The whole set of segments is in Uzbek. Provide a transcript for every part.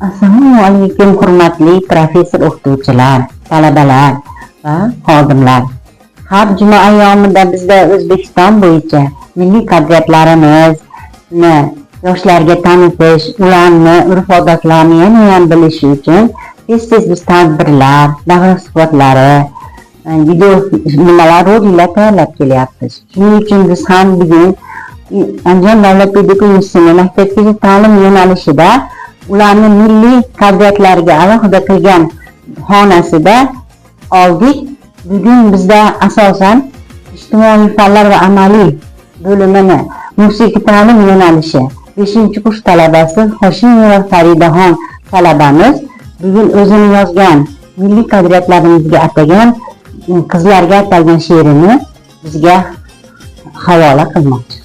Assalomu alaykum, hurmatli professor o'qituvchilar, talabalar va xodimlar. Har juma ayyomida bizda O'zbekiston bo'yicha milliy qadriyatlarimizni yoshlarga tanitish, ularni urf-odatlarini yanayam bilishi uchun tez-tez biz tadbirlar, davra suhbatlari, video nimalar, roliklar tayyorlab kelyapmiz. Shuning uchun biz ham bugun Andijon davlat pedagogika institutining maktabgacha ta'lim yo'nalishida ularni milliy qadriyatlarga alohida qilgan xonasida oldik. Bugun bizda asosan ijtimoiy fanlar va amaliy bo'limini musiqiy ta'lim yo'nalishi 5-kurs talabasi Hoshimova Faridaxon talabamiz bugun o'zini yozgan, milliy qadriyatlarimizga atagan, qizlarga atalgan she'rini bizga havola qilmoqchi.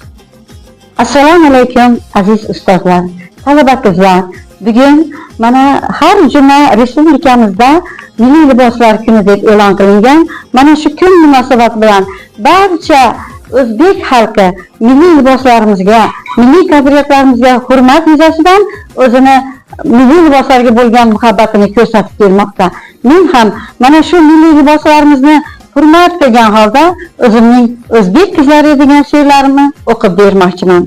Assalomu alaykum, aziz ustozlar, talaba qizlar. Bugun mana har juma respublikamizda milliy liboslar kuni deb e'lon qilingan. Mana shu kun munosabati bilan barcha o'zbek xalqi milliy liboslarimizga, milliy qadriyatlarimizga hurmat yuzasidan o'zini milliy liboslarga bo'lgan muhabbatini ko'rsatib kelmoqda. Men ham mana shu milliy liboslarimizni hurmat qilgan holda o'zimning "O'zbek qizlari" degan she'rlarimni o'qib bermoqchiman.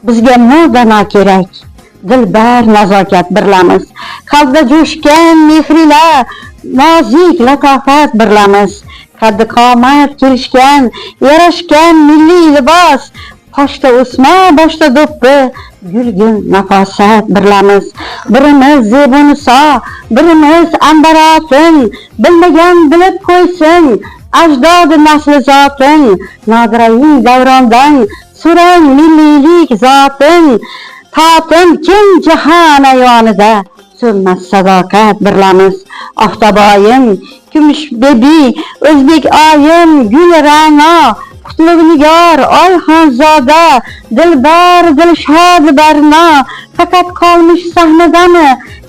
Bizga moda kerak, dilbar nazokat birlamiz. Qalbda jo'shgan mehrila nozik latofat birlamiz. Qaddi qomat kelishgan, yarashgan milliy libos, qoshda o'sma, boshda do'ppi, gulgin nafosat birlamiz. Birimiz zebuniso, birimiz Anbarotin, bilmagan bilib qo'ysin, ajdodi nasli zotin, nodirayi davrondan so'rang milliylik zotin, totin keng jahon ayvonida so'nmas sadoqat birlamiz. Oftoboyim, kumush bebi, o'zbek oyim, gul ra'no, qutlug' nigor, oyxonzoda, dilbar, dilshod barno, faqat qolmish sahnadami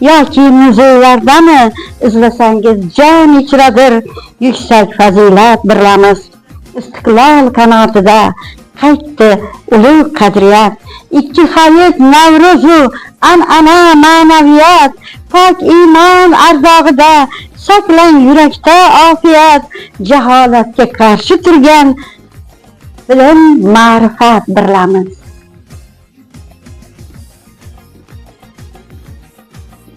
yoki muzeylardami, izlasangiz jon ichradir yuksak fazilat birlamiz. Istiqlol qanotida qaytdi ulug' qadriyat, ikki hayit, navro'zu an'ana, ma'naviyat, pok iymon ardog'ida saqlang yurakda ofiyat, jaholatga qarshi turgan bilim ma'rifat birlamiz.